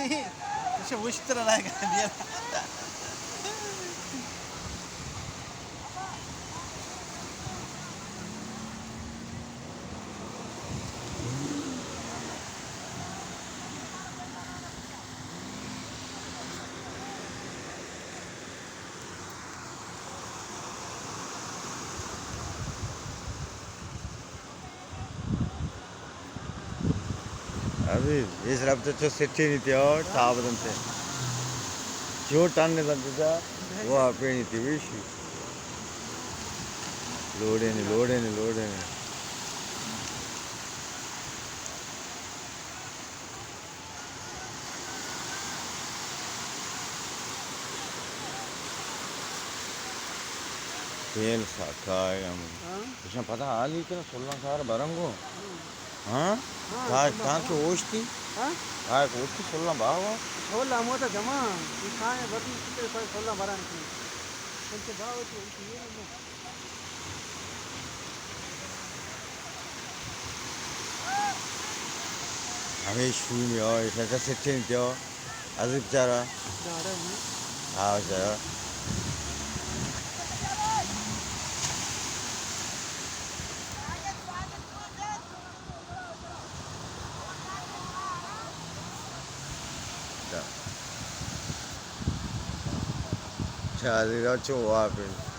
اسے وشتر لائے گا دیا۔ ابھی اس رب تو چو سٹی نہیں تھی اور ٹھا بدنتے۔ جو ٹن نہیں دنتے تھا، وہ آپ ہی نہیں تھی، ویشی۔ لوڑے نہیں، لوڑے نہیں، لوڑے نہیں۔ تیل ساکائے ہم۔ ہاں۔ اشاں پتہ حالی کہ سلاں سار برنگو۔ ہاں۔ ہاں؟ ہاں، تاں، سلاں تاں برنگو۔ چو اوشتی؟ ہاں؟ ہاں، اوشتی سلاں باوا۔ سلاں موتا جمع۔ یہ کھائیں بردی کتے پر سلاں برن کی۔ انتے باوا تو اوشتی یہ نہیں۔ ہمیش فومی ہو، ایسا سچے نہیں تیو۔ ازی بچارا۔ ہاں، بچارا۔ چا۔ چا، ازی را چو واپس۔